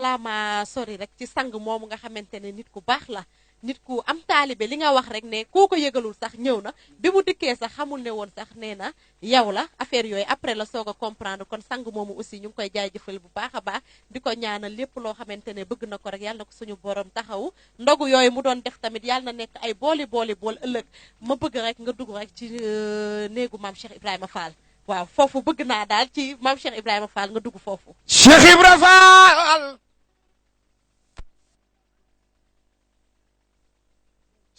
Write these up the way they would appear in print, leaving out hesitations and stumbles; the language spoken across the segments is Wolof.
laa ma sori rek ci sang moomu nga xamante ne nit ku baax la nit ku am taalibe li nga wax rek ne koo ko yëgalul sax ñëw na bi mu dikkee sax xamul ne woon sax nee na yow la affaire yooyu après la soog a comprendre kon sang moomu aussi ñu ngi koy jaajëfal bu baax a baax di ko ñaanal lépp loo xamante ne bëgg na ko rek yàlla na ko suñu borom taxawu ndogu yooyu mu doon def tamit yàlla na nekk ay bool ëllëg ma bëgg rek nga dugg rek ci néegu maam Cheikh Ibrahima Fall waaw foofu bëgg naa daal ci maam Cheikh Ibrahima Fall nga dugg foofu. Cheikh Ibrahima Fall.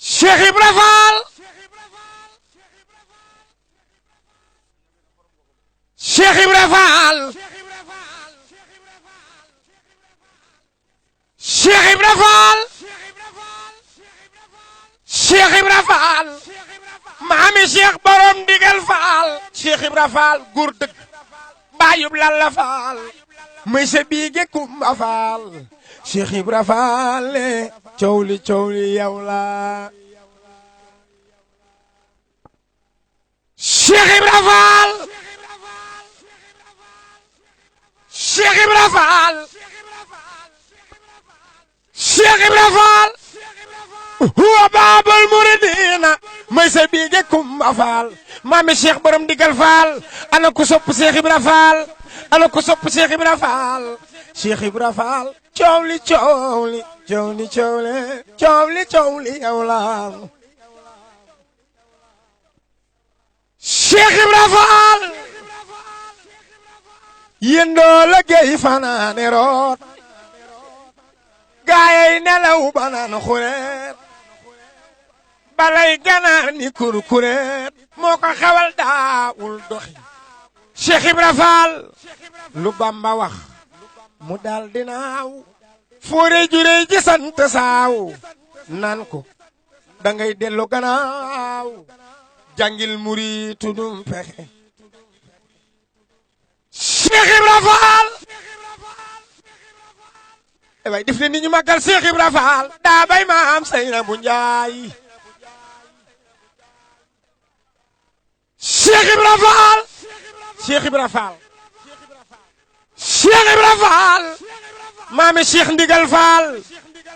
Cheikh Ibrahima Fall. Cheikh Ibrahima Fall. Cheikh Ibrahima Fall. Cheikh Ibrahima Fall. maami Cheikh borom digal Fall. Cheikh Ibrahima Fall góor dëgg. baayub Lalla Fall. muy sa biige Kumba Fall. Cheikh Ibrahima Fall coow li yow la. Cheikh Ibrahima Fall. Cheikh Ibrahima Fall. Cheikh Ibrahima Fall. huwa baabul muridina may sa biige Kumba Fall. maami Cheikh borom digal Fall. ana ku sopp Cheikh Ibrahima Fall. ana ku sopp Cheikh Ibrahima Fall. Cheikh Ibrahima Fall. coow li yow la. Cheikh Ibrahima Fall. yendoo la géey fanaane root. gaayey nelaw banaan xureet. balay ganaar ni kurkureet. moo ko xewal daawul doxi. Cheikh Ibrahima Fall. lu Bamba wax. mu dal dinaaw. foore jurey ji sant saaw. nan ko. dangay dellu ganaaw. jàngil muri tudum pexe. Cheikh Ibrahima Fall. way def ne nit ñu màggal Cheikh Ibrahima Fall. daa bay maam Seynabu Njaay. Cheikh Ibrahima Fall. Cheikh Ibrahima Fall. Cheikh Ibrahima Fall. maami Cheikh Ndigal Fall.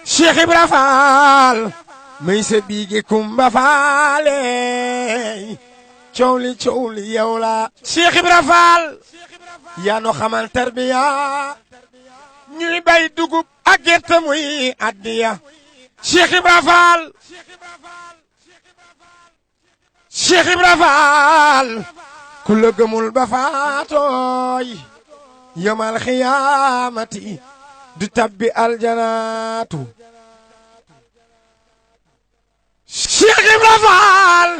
Cheikh Ibrahima Fall. may sa biige Kumba Faale. coow li yow la. Cheikh Ibrahima Fall. yaa no xamal tarbiya. ñuy bay dugub ak gerte muy addiya. Cheikh Ibrahima Fall. Cheikh Ibrahima Fall. ku la gëmul ba faatooy. yomal xiyaamati. du tabbi aljanaatu. Cheikh Ibrahima Fall.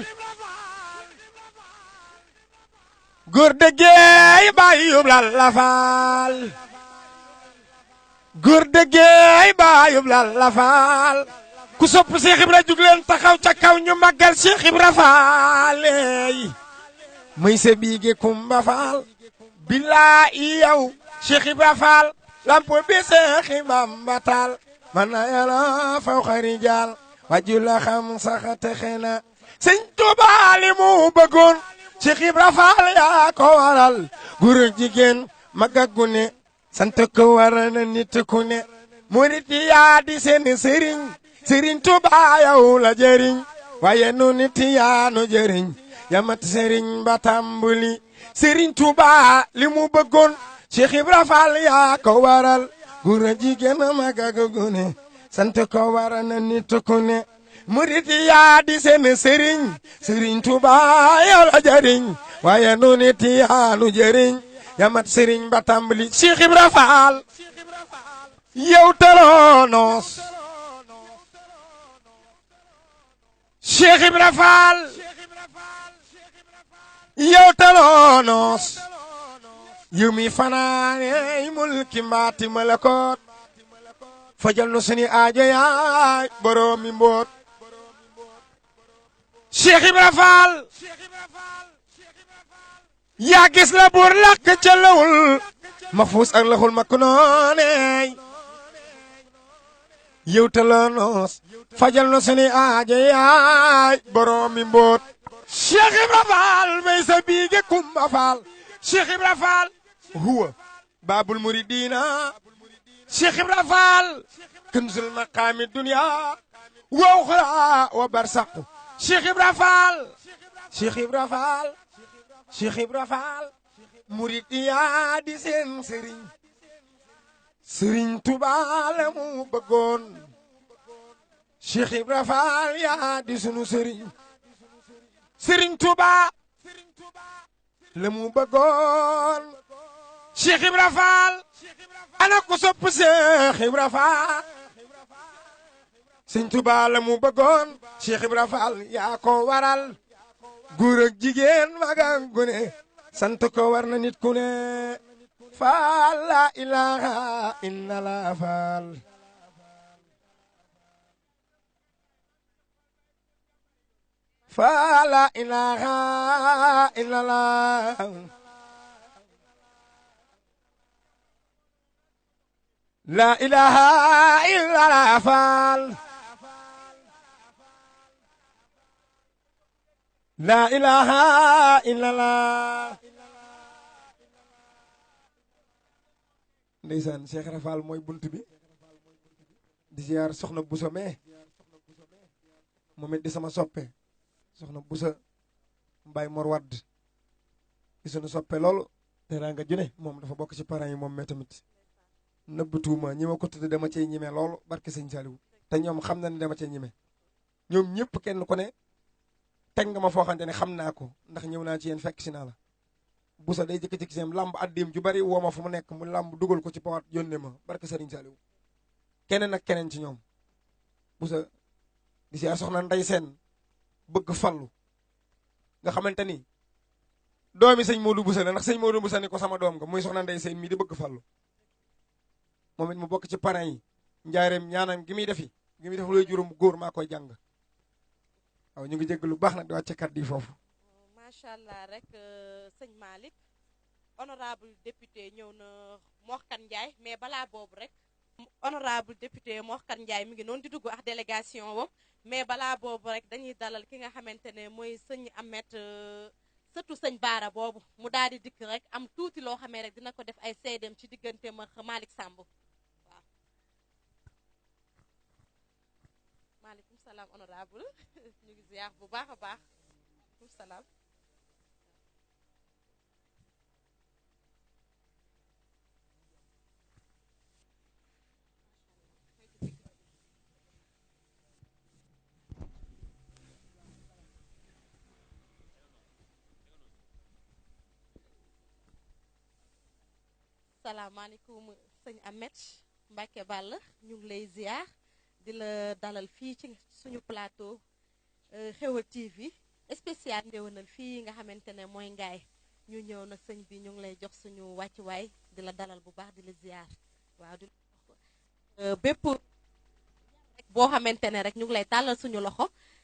góor dëggeey baayub Lalla Fall. góor dëggeey baayub Lalla Fall. ku sopp Cheikh Ibra jug leen taxaw ca kaw ñu màggal Cheikh Ibra Fall. muy sa biige Kumba Fall. billaahi yow Cheikh Ibra Fall. lampo bi Cheikh Bamba Taal. man na yàlla faw xari jaal. wajula xam sax texe na. sëñ Tuubaa li mu bëggoon. Cheikh Ibra Fall yaa ko waral. góor jigéen mag ak gune. sant ko war na nit ku ne. murit yaa di seen sëriñ. sëriñ Tuubaa yow la jëriñ. waaye nu nit yaa nu jëriñ. yamat sëriñ ba tàmbuli. sëriñ Tuubaa li mu bëggoon. Cheikh Ibra Fall yaa ko waral. góor jigéen mag ak gune. sant ko war na nit ku ne. murit yaa di seen sëriñ. sëriñ Tuubaa yow la jëriñ. waaye nu nit yaa nu jëriñ. yamat sëriñ ba tàmbali. Cheikh Ibra Fall. yow taloonoos. Cheikh Ibra Fall. yow taloonoos. yow mi fanaane mulki mbaati malakoot. fajal nu suni aajo yaay boroomi mboot. Cheikh Ibra Fall. yaa gis la buur lakk ca lawul. mahfuus ak laxul makk nooney. yow taloonoos. fajal nu suni aajo yaay boroomi mboot. Cheikh Ibra Fall may sa biige Kumba Fall. Cheikh Ibra Fall. huwa baabul muridina. Cheikh Ibra Fall kanzul maqaami dunya wa uxra wa barsaqu Cheikh Ibra Fall Cheikh Ibra Fall Cheikh Ibra Fall murid yaa di seen sëriñ Sëriñ Tuubaa la mu bëggoon Cheikh Ibra Fall yaa di sunu sëriñ Sëriñ Tuubaa la mu bëggoon Cheikh Ibra Fall ana ku sopp Cheikh Ibra Fall Sëriñ Tuubaa la mu bëggoon Cheikh Ibra Fall yaa ko waral góor ak jigéen mag ak gune sant ko war na nit ku ne Fall la ilaha illallah Fall Fall la ilaha illallah la ilaha illallah Fall la ilaha illallah ndeysaan Cheikh Ibra Fall mooy bunt bi di ziar soxna Bousso mee moom it di sama soppe soxna Bousso Mbaye Mor Wadd di sunu soppe loolu te raa nga june moom dafa bokk ci parents yi moom mee tamit nëbbatuuma ñi ma ko tudde dama cey ñime loolu barke sëñ Saliou te ñoom xam na ne dama cey ñime ñoom ñëpp kenn ku ne teg nga ma foo xamante ne xam naa ko ndax ñëw naa ci yéen fekk si naa la Bousso day jëkk-jëkk si lamb addim ju bari woo ma fu mu nekk mu lamb dugal ko ci pawat yónnee ma barke Serigne Saliou keneen ak keneen ci ñoom Bousso di si soxna Ndey Seen bëgg fallu nga xamante ni doomi sëñ Modou Bousso la ndax sëñ Modou Bousso ni ko sama doom nga muy soxna Ndey Seen mii di bëgg fallu moom it mu bokk ci parents yi njaareem ñaanam gi muy def looy juróom góor maa koy jàng waaw ñu ngi jégg lu baax nag di wàcce kàddu yi foofu macha allah rek sëñ Malick honorable député ñëw na Moxkan Ndiaye mais balaa boobu rek honorable député Moxkan Ndiaye mi ngi noonu di dugg ak délégation wam mais balaa boobu rek dañuy dalal ki nga xamante ne mooy sëñ Amet surtout sëñ Baara boobu mu daal di dikk rek am tuuti loo xamee rek dina ko def ay seedeem ci diggante ma Malick Samb waaw maaleykum salaam honorable ñu ngi ziar bu baax a baax maaleykum salaam salaamaaleykum sëñ Amet Mbacke Ball ñu ngi lay ziar di la dalal fii ci suñu plateau Xewal TV spécial ndéwénal fii nga xamante ne mooy ngaay ñu ñëw nag sëñ bi ñu ngi lay jox suñu wàccuwaay di la dalal bu baax di la ziar waaw di bépp boo xamante ne rek ñu ngi lay tàllal suñu loxo